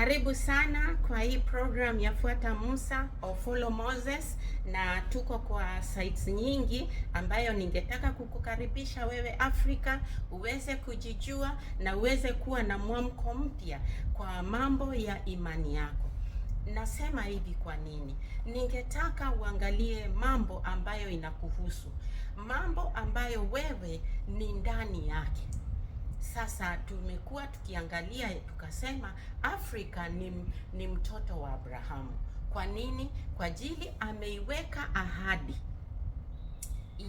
Karibu sana kwa hii program ya Fuata Musa au Follow Moses, na tuko kwa sites nyingi ambayo ningetaka kukukaribisha wewe Afrika uweze kujijua na uweze kuwa na mwamko mpya kwa mambo ya imani yako. Nasema hivi kwa nini? Ningetaka uangalie mambo ambayo inakuhusu, mambo ambayo wewe ni ndani yake. Sasa tumekuwa tukiangalia tukasema Afrika ni mtoto wa Abrahamu. Kwa nini? Kwa ajili ameiweka ahadi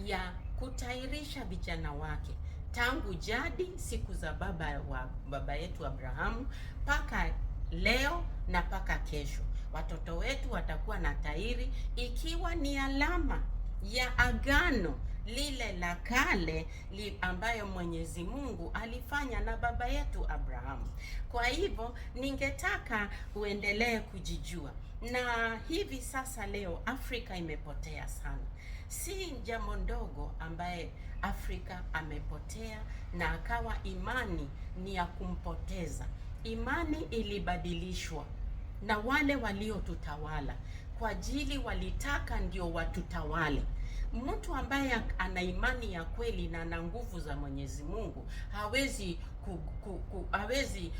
ya kutairisha vijana wake tangu jadi siku za baba wa baba yetu Abrahamu mpaka leo na mpaka kesho. Watoto wetu watakuwa na tairi, ikiwa ni alama ya agano lile la kale ambayo Mwenyezi Mungu alifanya na baba yetu Abrahamu. Kwa hivyo ningetaka uendelee kujijua, na hivi sasa leo Afrika imepotea sana. Si jambo ndogo ambaye Afrika amepotea na akawa imani ni ya kumpoteza. Imani ilibadilishwa na wale waliotutawala kwa ajili walitaka ndio watutawale. Mtu ambaye ana imani ya kweli na ana nguvu za Mwenyezi Mungu hawezi hawezi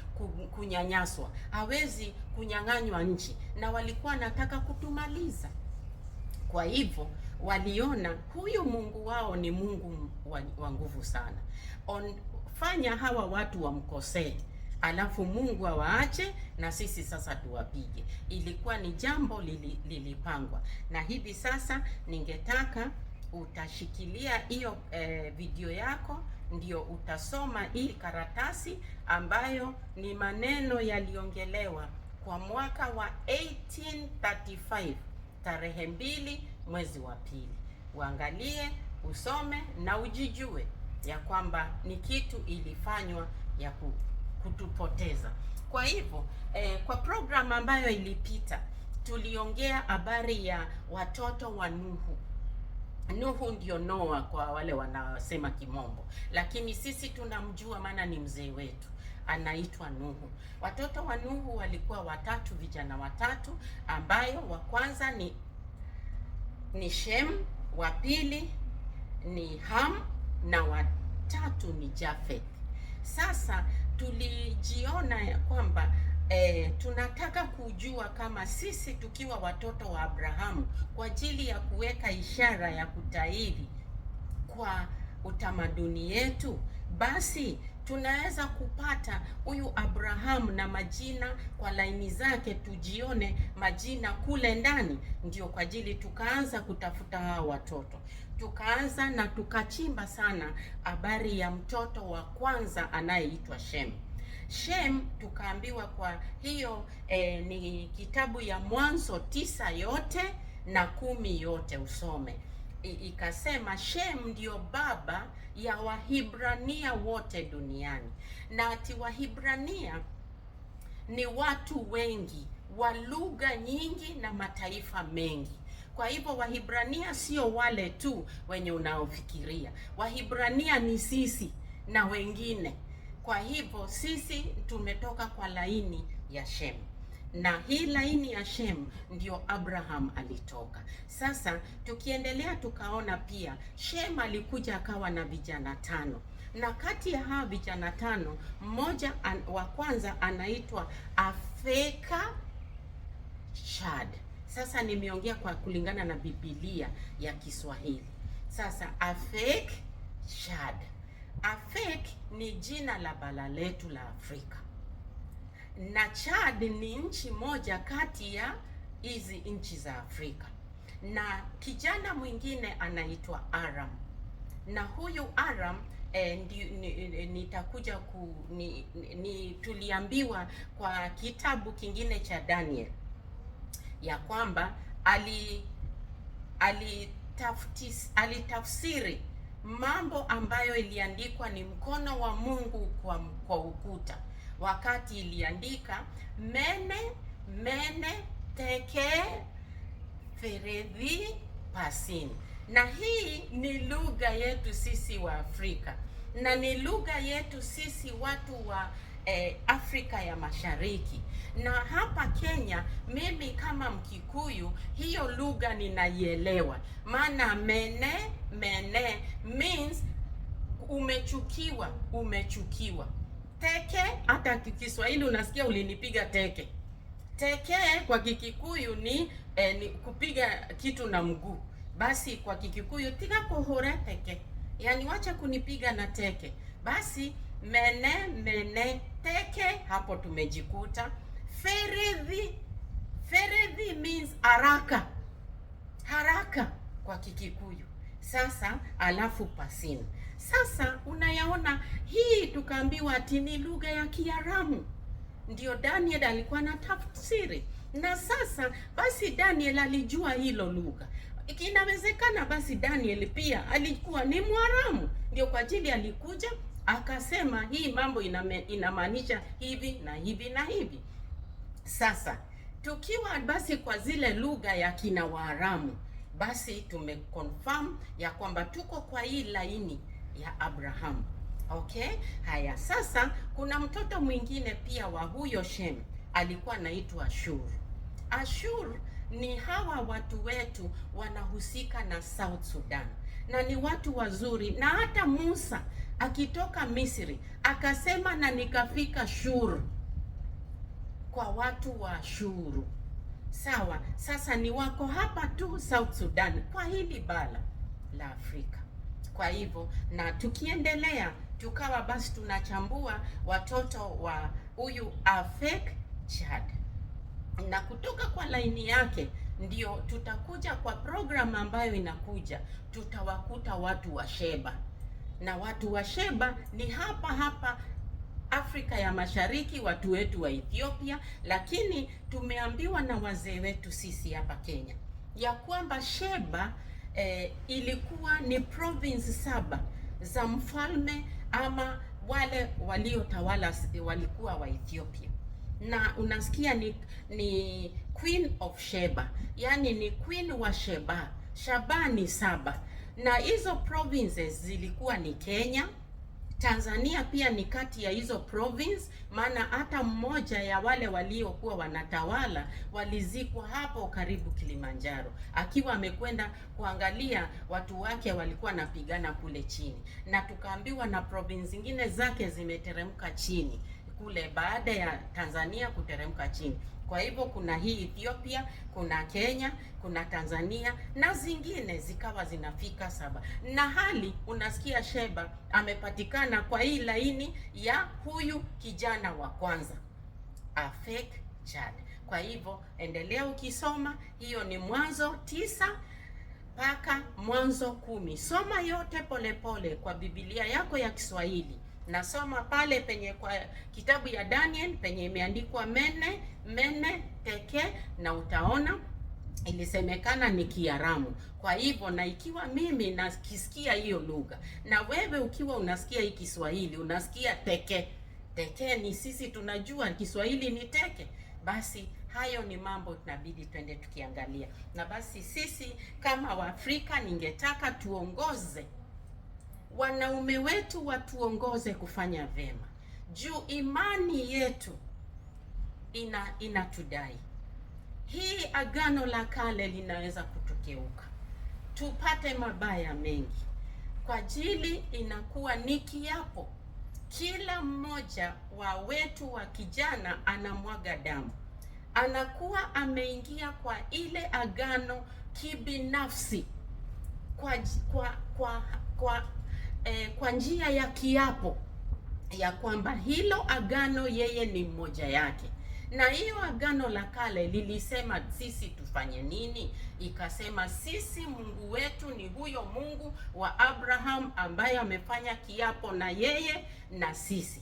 kunyanyaswa, hawezi kunyang'anywa nchi, na walikuwa wanataka kutumaliza. Kwa hivyo waliona huyu Mungu wao ni Mungu wa nguvu sana. Fanya hawa watu wamkosee, alafu Mungu awaache na sisi sasa tuwapige. Ilikuwa ni jambo lilipangwa, na hivi sasa ningetaka utashikilia hiyo video yako ndio utasoma hii karatasi ambayo ni maneno yaliongelewa kwa mwaka wa 1835 tarehe 2 mwezi wa 2. Uangalie, usome na ujijue ya kwamba ni kitu ilifanywa ya kutupoteza. Kwa hivyo kwa program ambayo ilipita tuliongea habari ya watoto wa Nuhu. Nuhu ndio Noa kwa wale wanaosema Kimombo, lakini sisi tunamjua maana ni mzee wetu, anaitwa Nuhu. Watoto wa Nuhu walikuwa watatu, vijana watatu, ambayo wa kwanza ni Shem, wa pili ni Ham na wa tatu ni Jafeth. Sasa tulijiona ya kwamba tunataka kujua kama sisi tukiwa watoto wa Abrahamu kwa ajili ya kuweka ishara ya kutahiri kwa utamaduni yetu, basi tunaweza kupata huyu Abrahamu na majina kwa laini zake, tujione majina kule ndani. Ndio kwa ajili tukaanza kutafuta hawa watoto, tukaanza na tukachimba sana habari ya mtoto wa kwanza anayeitwa Shem. Shem tukaambiwa kwa hiyo ni kitabu ya Mwanzo 9 yote na 10 yote usome. Ikasema Shem ndio baba ya Wahibrania wote duniani, na ati Wahibrania ni watu wengi wa lugha nyingi na mataifa mengi. Kwa hivyo Wahibrania sio wale tu wenye unaofikiria. Wahibrania ni sisi na wengine. Kwa hivyo sisi tumetoka kwa laini ya Shem, na hii laini ya Shem ndio Abraham alitoka. Sasa tukiendelea tukaona pia Shem alikuja akawa na vijana 5, na kati ya hawa vijana 5 mmoja wa kwanza anaitwa Afeka Chad. Sasa nimeongea kwa kulingana na Biblia ya Kiswahili. Sasa Afek Chad. Afek ni jina la bara letu la Afrika, na Chad ni nchi moja kati ya hizi nchi za Afrika. Na kijana mwingine anaitwa Aram, na huyu Aram nitakuja ku, ni, ni, tuliambiwa kwa kitabu kingine cha Daniel ya kwamba alitafsiri mambo ambayo iliandikwa ni mkono wa Mungu kwa ukuta, wakati iliandika mene mene teke feredhi pasin. Na hii ni lugha yetu sisi wa Afrika, na ni lugha yetu sisi watu wa Afrika ya Mashariki. Na hapa Kenya, mimi kama Mkikuyu, hiyo lugha ninaielewa, maana mene mene means umechukiwa, umechukiwa. Teke, hata Kiswahili unasikia ulinipiga teke. Teke kwa Kikikuyu ni kupiga kitu na mguu. Basi kwa Kikikuyu tiga kuhura teke, yaani wacha kunipiga na teke. Basi mene mene teke, hapo tumejikuta. Feredhi, feredhi means haraka, haraka kwa Kikikuyu. Sasa alafu pasina. Sasa unayaona hii, tukaambiwa ati ni lugha ya Kiaramu, ndio Daniel alikuwa na tafsiri. Na sasa basi Daniel alijua hilo lugha. Inawezekana basi Daniel pia alikuwa ni Mwaramu, ndio kwa ajili alikuja akasema hii mambo inamaanisha hivi na hivi na hivi. Sasa tukiwa basi kwa zile lugha ya kina Waaramu, basi tumeconfirm ya kwamba tuko kwa hii laini ya Abraham. Okay, haya sasa, kuna mtoto mwingine pia wa huyo Shem alikuwa anaitwa Ashur. Ashur ni hawa watu wetu wanahusika na South Sudan na ni watu wazuri, na hata Musa akitoka Misri akasema na nikafika Shur, kwa watu wa Ashuru. Sawa, sasa ni wako hapa tu South Sudan kwa hili bara la Afrika. Kwa hivyo na tukiendelea tukawa basi tunachambua watoto wa huyu Afek Chad, na kutoka kwa laini yake ndio tutakuja kwa program ambayo inakuja, tutawakuta watu wa Sheba, na watu wa Sheba ni hapa hapa Afrika ya Mashariki, watu wetu wa Ethiopia, lakini tumeambiwa na wazee wetu sisi hapa Kenya ya kwamba Sheba ilikuwa ni province 7 za mfalme ama wale waliotawala walikuwa wa Ethiopia, na unasikia ni Queen of Sheba, yani ni Queen wa Sheba. Shaba ni 7, na hizo provinces zilikuwa ni Kenya, Tanzania pia ni kati ya hizo province, maana hata mmoja ya wale waliokuwa wanatawala walizikwa hapo karibu Kilimanjaro, akiwa amekwenda kuangalia watu wake walikuwa wanapigana kule chini, na tukaambiwa na province zingine zake zimeteremka chini kule baada ya Tanzania kuteremka chini. Kwa hivyo kuna hii Ethiopia, kuna Kenya, kuna Tanzania na zingine zikawa zinafika 7. Na hali unasikia Sheba amepatikana kwa hii laini ya huyu kijana wa kwanza Afek Chad. Kwa hivyo endelea ukisoma, hiyo ni Mwanzo 9 mpaka Mwanzo 10. Soma yote polepole pole kwa Biblia yako ya Kiswahili. Nasoma pale penye kwa kitabu ya Daniel penye imeandikwa mene mene teke, na utaona ilisemekana ni Kiaramu. Kwa hivyo na ikiwa mimi nakisikia hiyo lugha na wewe ukiwa unasikia hii Kiswahili unasikia teke teke, ni sisi tunajua Kiswahili ni teke, basi hayo ni mambo tunabidi twende tukiangalia. Na basi sisi kama Waafrika, ningetaka tuongoze wanaume wetu watuongoze kufanya vema, juu imani yetu inatudai. Hii agano la kale linaweza kutukeuka tupate mabaya mengi, kwa ajili inakuwa ni kiapo. Kila mmoja wa wetu wa kijana anamwaga damu, anakuwa ameingia kwa ile agano kibinafsi kwa njia ya kiapo ya kwamba hilo agano yeye ni mmoja yake. Na hiyo agano la kale lilisema sisi tufanye nini? Ikasema sisi Mungu wetu ni huyo Mungu wa Abraham ambaye amefanya kiapo na yeye na sisi.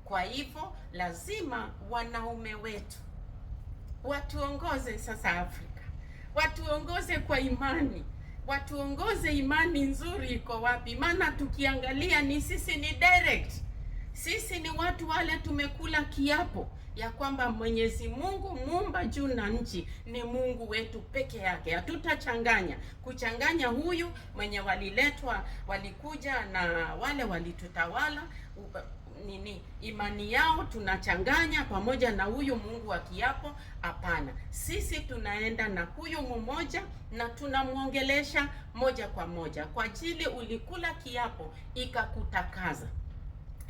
Kwa hivyo lazima wanaume wetu watuongoze sasa Afrika, watuongoze kwa imani, watuongoze. Imani nzuri iko wapi? Maana tukiangalia ni sisi ni direct, sisi ni watu wale tumekula kiapo ya kwamba Mwenyezi Mungu muumba juu na nchi ni Mungu wetu peke yake. Hatutachanganya kuchanganya huyu mwenye waliletwa, walikuja na wale walitutawala nini imani yao tunachanganya pamoja na huyu Mungu wa kiapo. Hapana, sisi tunaenda na huyu mmoja na tunamwongelesha moja kwa moja, kwa ajili ulikula kiapo ikakutakaza.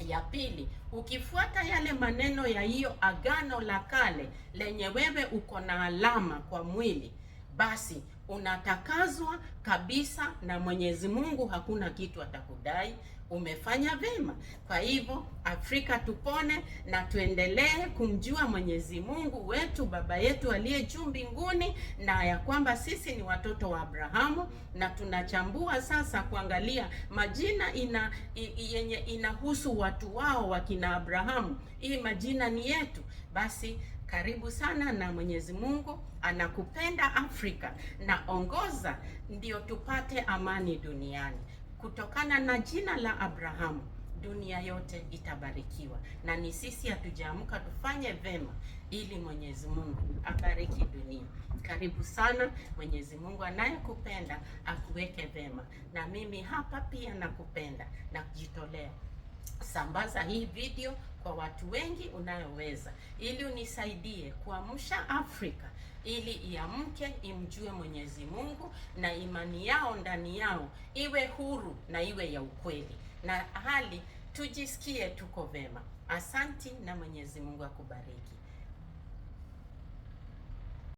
Ya pili, ukifuata yale maneno ya hiyo agano la kale lenye wewe uko na alama kwa mwili, basi unatakazwa kabisa na Mwenyezi Mungu, hakuna kitu atakudai, umefanya vema. Kwa hivyo Afrika tupone na tuendelee kumjua Mwenyezi Mungu wetu, baba yetu aliye juu mbinguni, na ya kwamba sisi ni watoto wa Abrahamu, na tunachambua sasa kuangalia majina yenye inahusu watu wao wakina Abrahamu. Hii majina ni yetu. Basi karibu sana, na Mwenyezi Mungu anakupenda Afrika, na ongoza ndio tupate amani duniani. Kutokana na jina la Abrahamu dunia yote itabarikiwa, na ni sisi hatujaamka tufanye vema ili Mwenyezi Mungu abariki dunia. Karibu sana. Mwenyezi Mungu anayekupenda akuweke vema, na mimi hapa pia nakupenda na kujitolea. Sambaza hii video kwa watu wengi unayoweza, ili unisaidie kuamsha Afrika ili iamke, imjue Mwenyezi Mungu na imani yao ndani yao iwe huru na iwe ya ukweli, na hali tujisikie tuko vema. Asanti na Mwenyezi Mungu akubariki.